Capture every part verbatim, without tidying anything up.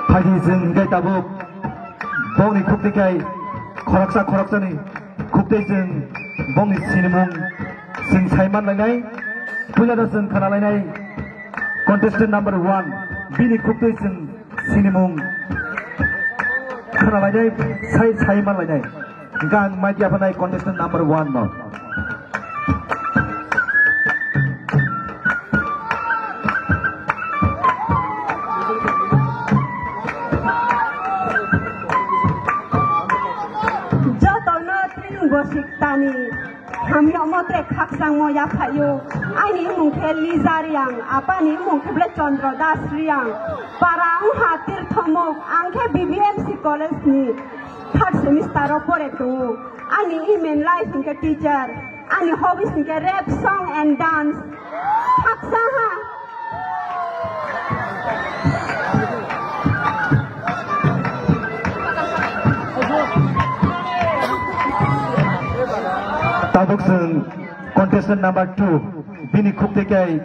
Phaidi chwng hwnkhe tabuk bongni khukti khai khoroksa khoroksani khukti chwng bongni sinimung chwng saiman lainai. Puilano chwng khana lainai contestant number one, bini khukti chwng sinimung khana lainai, sai saiman lainai. Hwnkhe ang mic yaphanai contestant number one no. Jotono tring bosik tani, hamya mote khakchangmo yaphaio. Ani mung khe Liza Riang, apani mung khe ble Chandra Das Riang. Para wngha Tirthomuk, ang khe B B M C college ni third semester o pore tongo. Ani aim in life hwnkhe teacher. Ani hobbies hwnkhe rap, song and dance. Khaksa ha. Tabuk chwng contestant number two, bini khukti khai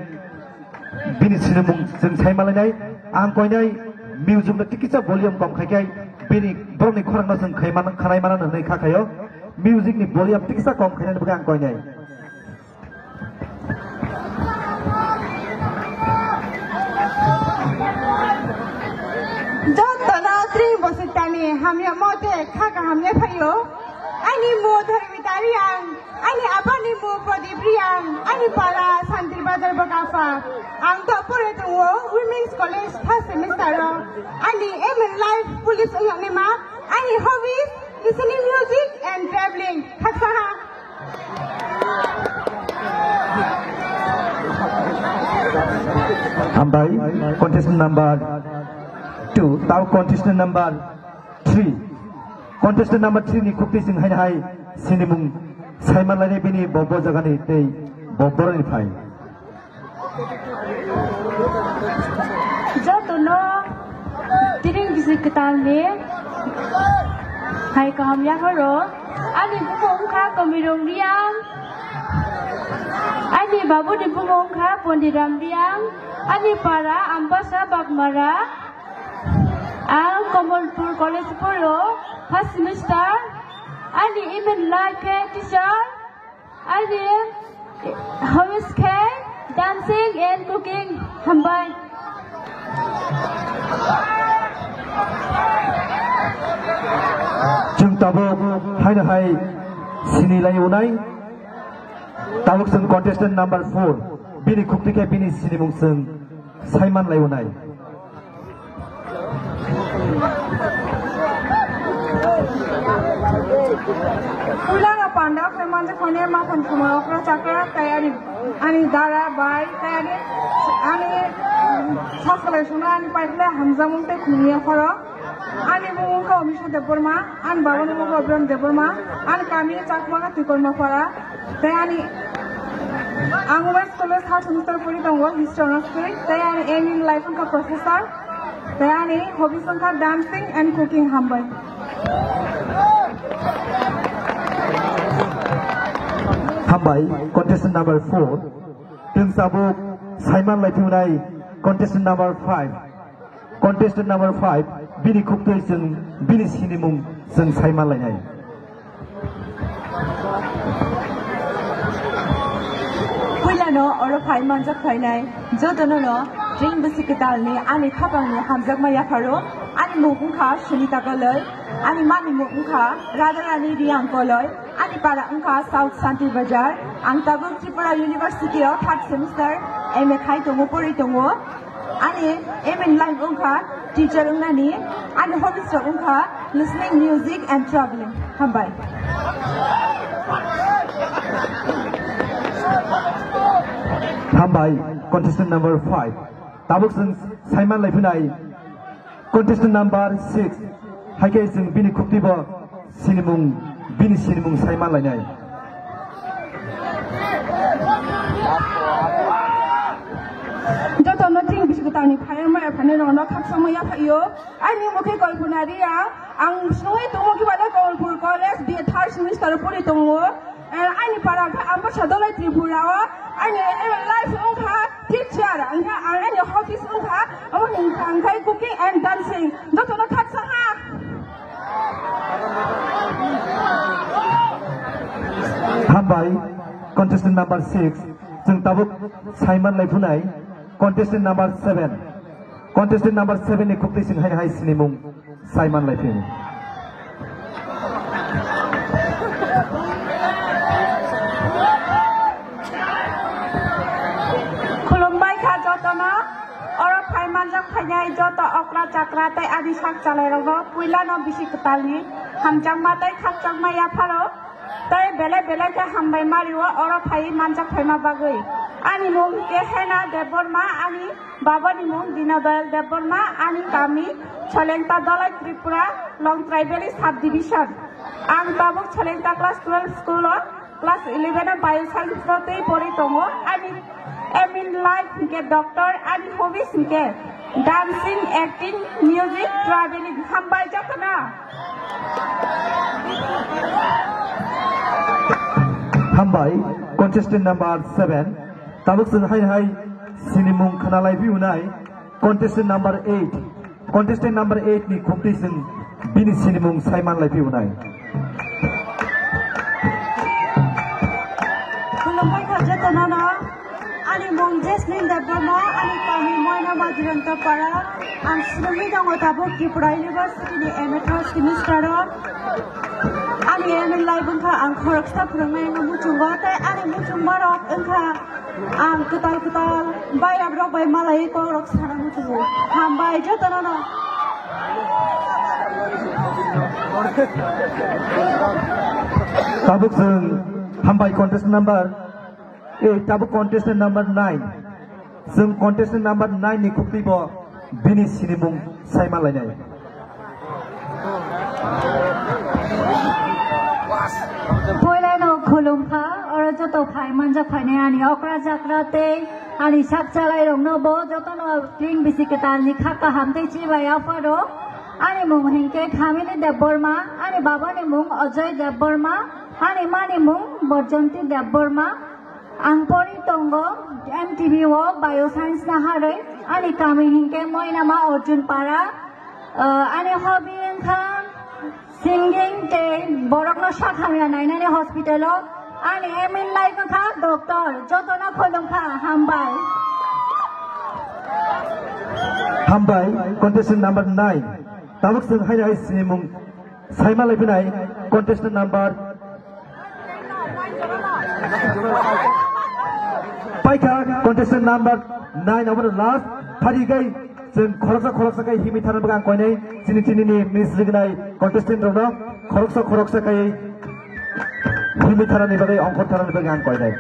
bini sinimung chwng sai malainai. Ang koinai music no tikisa volume kom khai khai bini borokni khorang no chwng khai man, khanai mana hwnwi kha khaio. Music ni volume tikisa kom khainani bagwi ang koinai. Jotono tring bosik tani hamya mote kha kaham ne phaio. Ani mo Dharmita Riang, ani apani mo Pradip Riang, ani para Santir Bazar Bokapha. Ang to pore tongo Women's College first semester o. Ani aim in life police wngni ma, ani hobbies listening music and traveling. Khaksa ha. Hambai, contestant number two, tau contestant number three. Contestant number three ni khukti sing hai hai sinimung saiman lainai bini bo, bo jagani tei bo boroni phai. Jotono tring bisi kwtal ni hai kaham yapharo. Ani bumung wngkha Komirong Riang. Ani babuni bumung wngkha Pondiram Riang. Ani para Ambasa Bagmara. Ang Kamalpur College poro first semester. Ani aim in life khe teacher. Ani hobbies khe dancing and cooking. Hambai. Chwng tabuk haino hai sini lai unai. Tabuk chwng contestant number four. Bini khukti khe bini sinimung chwng saiman lai unai. Puilano panda khe manja khone makhon khuma okra chakra tai ani, ani dara bai tai ani, ani, um, sasalai suna ani paikhle hamjamung tei khumya khoro. Ani bumung kha Omisha Debbarma, ani babani bumung kha Obram Debbarma, ani kami Chakma kha Tikorma Para. Tei ani ang Women's College third semester pori tongo, history honours khe. Tei ani aim in life wngkha professor. Tei ani hobbies wngkha dancing and cooking. Hambai. Hambai, contestant number four. Chwng tabuk saiman lai phunai contestant number five. Contestant number five, bini khuktwi chwng bini sinimung chwng saiman lainai. Puilano oro phai manjak phainai jotono no tring bwswi kwtalni ani khapangni hamjakma yapharo. Ani mung wngkha Sunita Koloi, ani mami mung wngkha Radharani Riang Koloi, ani para wngkha South Santir Bazar. Ang tabuk Tripura University o third semester M A khai tongo, pori tongo. Ani aim in life wngkha teacher wngnani, ani hobbies rok wngkha listening music and traveling. Hambai. Hambai, contestant number five. Tabuk chwng saiman lai phunai contestant number six. Hai khe chwng bini khukti bo sinimung, bini sinimung saiman lainai. Jotono tring bisi kwtalni phaiya maya phainai rokno khakchangma yaphaio. Ani mung khe Kalpana Riya, ang songwi tongo khe bale Kamalpur College, B A third semester pori tongo. Eh, ani para kha Ambasa Dolai Tripura o, ani, eh, life wngkha teacher, wngkha ang ani hobbies wngkha, abo ni wngkha wngkha cooking and dancing. Jotono khaksa ha. Hambai, contestant number six, chwng tabuk saiman laiphunai, contestant number seven. Contestant number seven ni khukti sing hai hai sinimung saiman laiphi. Khulumbai kha jotono, oro phai manjak phainai joto okra chakra tei ani sak chalairokno puilano bisi kwtalni hamjakma tei khakchangma yapharo. Tei belai belai khe hambai mario oro phaiwi manjak phaima bagwi. Ani mung khe Hena Debbarma, ani babani mung Dinodoyal Debbarma, ani kami Cholengta Dolai Tripura, Longtrai Valley Sub Division. Ang tabuk Cholengta class twelve school o, class eleven o Bio Science no tei pori tongo. Ani aim in life hwnkhe doctor, ani hobbies hwnkhe dancing, acting, music, traveling. Hambai jotono. Hambai, contestant number seven. Tabuk chwng hai hai sinimung khna laiphunai. Contestant number eight. Contestant number eight ni khukti chwng bini sinimung saiman laiphunai. Khulumbai kha jotono no. Ani mung Jasmine Debbarma, ani kami Moina Majiranta Para. Ang sinimwi tongo tabuk Tripura University ni M A third semester o. Ani aim in life wngkha ang khoroksa phwrwngnai wngwi muchungo, tei ani muchungmarok wngkha ang kwtal kwtal bairok rok bai malaiwi kokrok sana muchungo. Hambai jotono no. Tabuk chwng hambai contest number Eh, tabuk contestant number nine. Chwng contestant number nine ni khukti bo bini sinimung saima lainai. Poilano khulumkha, oro joto phai manjak phainai ani okra jakra tei ani sak chalairokno bo jotono twing bisi kwtalni kha kaham tei chibai yapharo. Ani mung hinkhe Khamini Debbarma, ani babani mung Ajoy Debbarma, ani mani mung Borjonti Debbarma. Ang pori tongo M T B o Bio Science naharwi, ani kami hinkhe Moinama Arjun Para, ah, ani hobby wngkha singing tei borokno sakhamya nainani hospital o, ani aim in life wngkha doctor, jotono khulumkha, hambai. Hambai, contestant number nine. Tabuk chwng haino hai sinimung saima laiphinai contestant number Paikha contestant number nine, obono last. Phari gai chwng khoroksa khoroksa khai himwi thana bagwi ang koinai. Chini chini ni miss rignai contestant rokno khoroksa khoroksa khai himwi thanani bagwi, ongkhor thanani bagwi ang koinai.